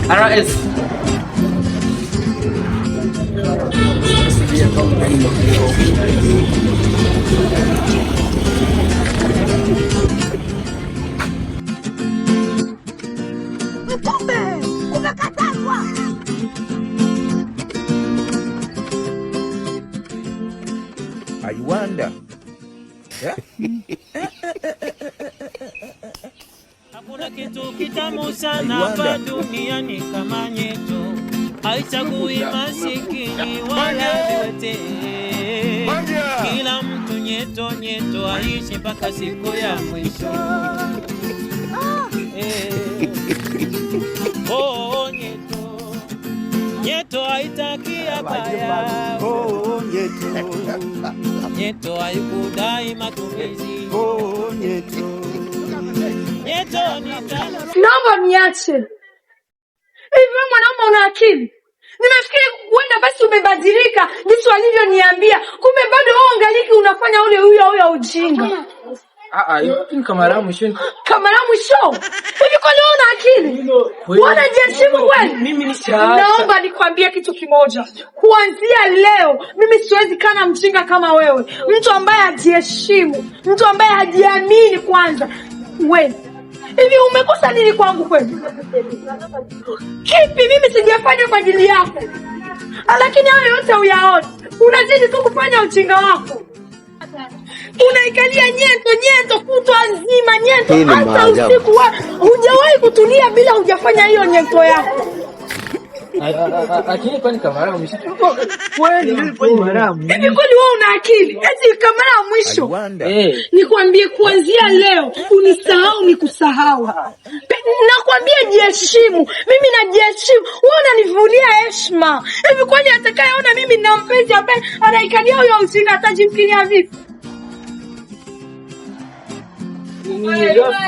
RS. Mtume umekatazwa. I wonder. Yeah? Hakuna kitu kitamu sana hapa duniani kama nyeto, haichagui masikini wala viwete. Kila mtu nyeto nyeto aishi mpaka siku ya mwisho. Eh. Oh, nyeto nyeto haitaki abaya. Oh, nyeto. Nyeto haikudai matumizi. Oh, nyeto. Nyeto ni tamu. Naomba niache. Hivi wewe mwanaume una akili? Nimefikiri huenda basi umebadilika jinsi walivyoniambia, kumbe bado wewe ungaliki unafanya ule huyo huyo ujinga. Ah ah, hiyo ni kamera mwisho. Kamera mwisho. Hivi kwani wewe una akili? Unajiheshimu kweli? Mimi ni cha. Naomba nikwambie kitu kimoja. Kuanzia leo mimi siwezi kana mjinga kama wewe, mtu ambaye hajiheshimu, mtu ambaye hajiamini kwanza. Wewe hivi umekosa nini kwangu kweli? Kipi mimi sijafanya kwa ajili yako? Lakini hayo yote uyaone, unazidi tu kufanya ujinga wako. Unaikalia nyeto nyeto kutwa nzima nyeto, Hii ni hata maajabu. usiku hujawahi kutulia bila hujafanya hiyo nyeto yako. Lakini kwani kamera mwisho? Kweli kwani kamera Hivi kweli wewe una akili? Eti kamera ya I mwisho. wonder. Eh. Nikwambie kuanzia leo unisahau nikusahau. Nakwambia jiheshimu. Mimi najiheshimu. Wewe unanivulia heshima. Hivi kwani atakayeona mimi na mpenzi ambaye anaikalia huyo ujinga atajifikiria vipi?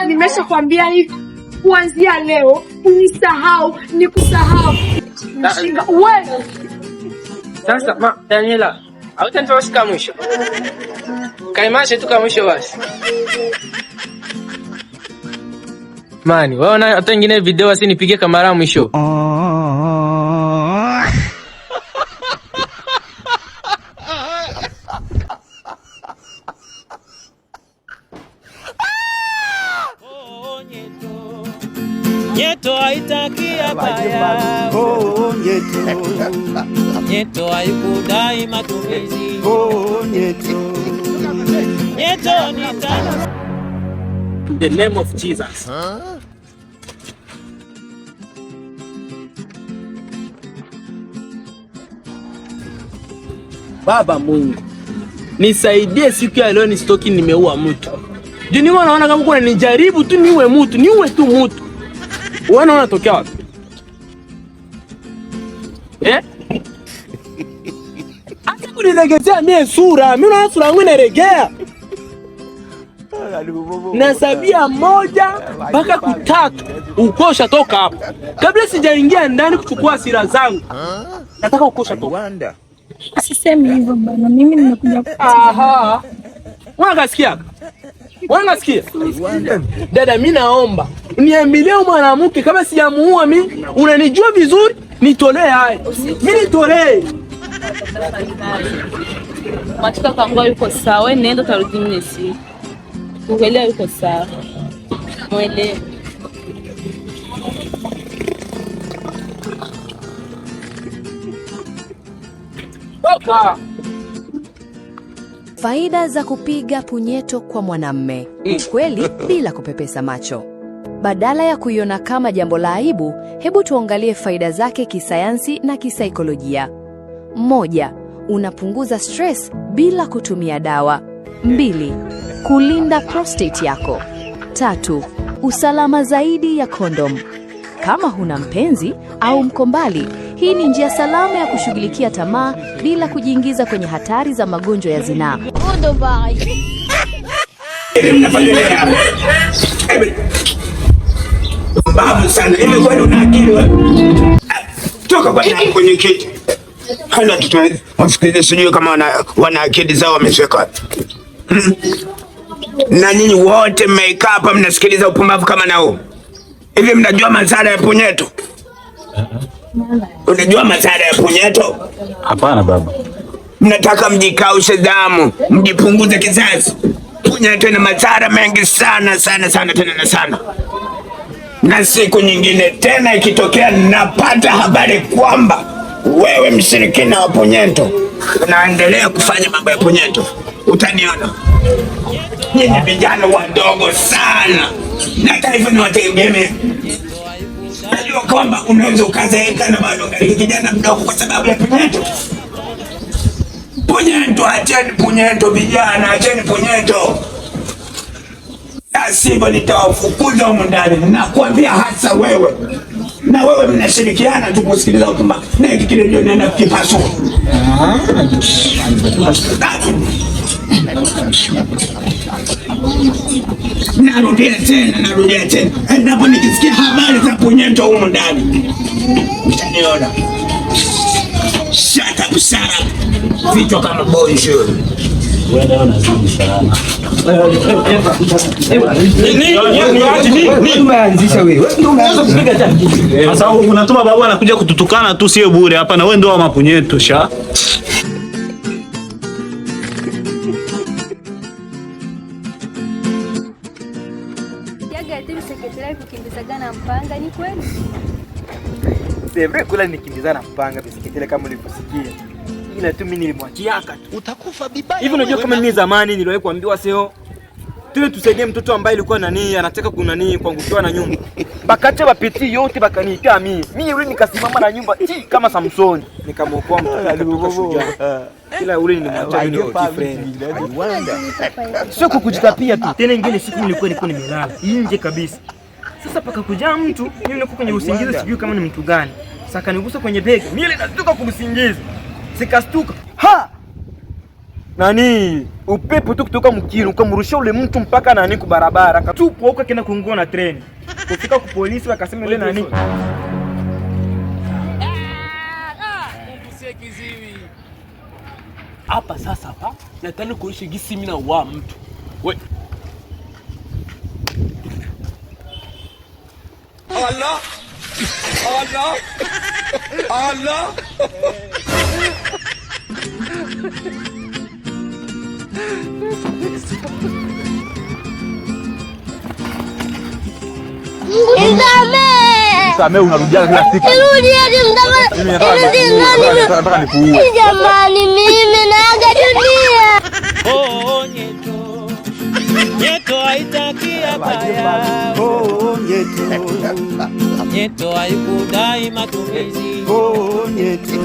Nimeshakwambia hivi, kuanzia leo unisahau nikusahau. Mjinga wewe. Sasa ma Daniela, hautanitoa mwisho. Kaimashe tu mwisho basi. Mani, wewe una hata ingine video basi nipige kamera mwisho. Oh, nyeto nyeto haitaki abaya. Oh, nyeto. Nyeto haikudai matumizi. Oh, nyeto. Nyeto ni tamu. In the name of Jesus. Baba Mungu, nisaidie siku ya leo nisitoki nimeua mtu. Juu niko naona kama kuna nijaribu tu niue mtu, niue tu mtu. Wewe unaona tokea wapi? Eh? Acha kunilegezea mie sura. Mimi naona sura yangu inaregea. Nasabia moja mpaka kutatu ukosha toka hapo. Kabla sijaingia ndani kuchukua hasira zangu. Nataka ukosha I toka. wonder. Sisemi hivyo bana, mimi nimekuja. Aha. Wewe unasikia? Wewe unasikia? I wonder. Dada, mimi naomba niambilie mwanamke kama sijamuua mimi, unanijua vizuri, nitolee haya. Mimi nitolee. Matika kangua yuko sawa, we nenda utarudi mne siku. Uelewa yuko sawa. Mwelewe. Toka. Faida za kupiga punyeto kwa mwanamme. Ukweli bila kupepesa macho. Badala ya kuiona kama jambo la aibu, hebu tuangalie faida zake kisayansi na kisaikolojia. 1, unapunguza stress bila kutumia dawa. 2, kulinda prostate yako. 3, usalama zaidi ya kondom. Kama huna mpenzi au mko mbali, hii ni njia salama ya kushughulikia tamaa bila kujiingiza kwenye hatari za magonjwa ya zinaa. Mbavu sana. Hivi kwani una akili wewe? Toka bwana kwenye kiti. Hana tutu wasikilize, sijui kama wana akili zao wameziweka wapi. Na nyinyi wote mmekaa hapa mnasikiliza upumbavu kama na huu. Hivi mnajua madhara ya punyeto? Unajua madhara ya punyeto? Hapana baba. Mnataka mjikaushe damu, mjipunguze kizazi. Punyeto ina madhara mengi sana sana sana tena na sana. Na siku nyingine tena ikitokea napata habari kwamba wewe mshirikina wa punyeto unaendelea kufanya mambo ya punyeto, utaniona. Nyinyi vijana wadogo sana, na taifa ni wategemea. Najua kwamba unaweza ukazeeka na bado ungali kijana mdogo kwa sababu ya punyeto. Punyeto, acheni punyeto vijana, acheni punyeto. La sivyo nitawafukuza humu ndani. Nakwambia hasa wewe na wewe mnashirikiana tu kusikiliza hotuba na hiki kile ndio naenda kukipasua. Narudia tena, narudia tena, endapo nikisikia habari za punyeto humu ndani mtaniona. Shut up, shut up. Vichwa kama bonjour. Wewe ndio unazidi sana. Sasa unatuma babu anakuja kututukana tu, sio bure hapa, na wewe ndio wa mapunyeto sha. Yaga ati sekretari kukimbizaga na mpanga ni kweli? Sevre kula nikimbizana mpanga bisiketele kama ulivyosikia. Ila tu mimi nilimwachiaka tu. Utakufa vibaya. Hivi unajua kama mimi zamani niliwahi kuambiwa sio tule tusaidie mtoto ambaye alikuwa nani anataka kunani kuangukiwa na nyumba. Bakacha bapiti yote bakaniita mimi. Mimi yule nikasimama na nyumba ti kama Samsoni. Nikamwokoa mtoto akatoka shujaa. Ila yule nilimwacha yule friend. Sio kukujitapia tu. Tena ingine siku nilikuwa niko nimelala nje kabisa. Sasa paka kuja mtu, mimi niko kwenye usingizi sijui kama ni mtu gani. Sasa kanigusa kwenye bega. Mimi ile nashtuka kwa usingizi. Sikastuka. Ha! Nani upepo tu kutoka mkinu ukamrusha ule mtu mpaka nani kubarabara. Akatupwa huko akaenda kuungua na treni. Kufika kwa polisi wakasema ile nani Hapa sasa hapa nataka kuishi gisi mimi na wa mtu. We. Allah! Allah! Allah! Nisamehe. Samee unarudia kila siku. Irudi hadi Mimi nataka nikuue. Jamani, mimi naaga dunia. Oh, nyeto. Nyeto haitaki abaya. Oh, nyeto. Nyeto haikudai matumizi. Oh, nyeto.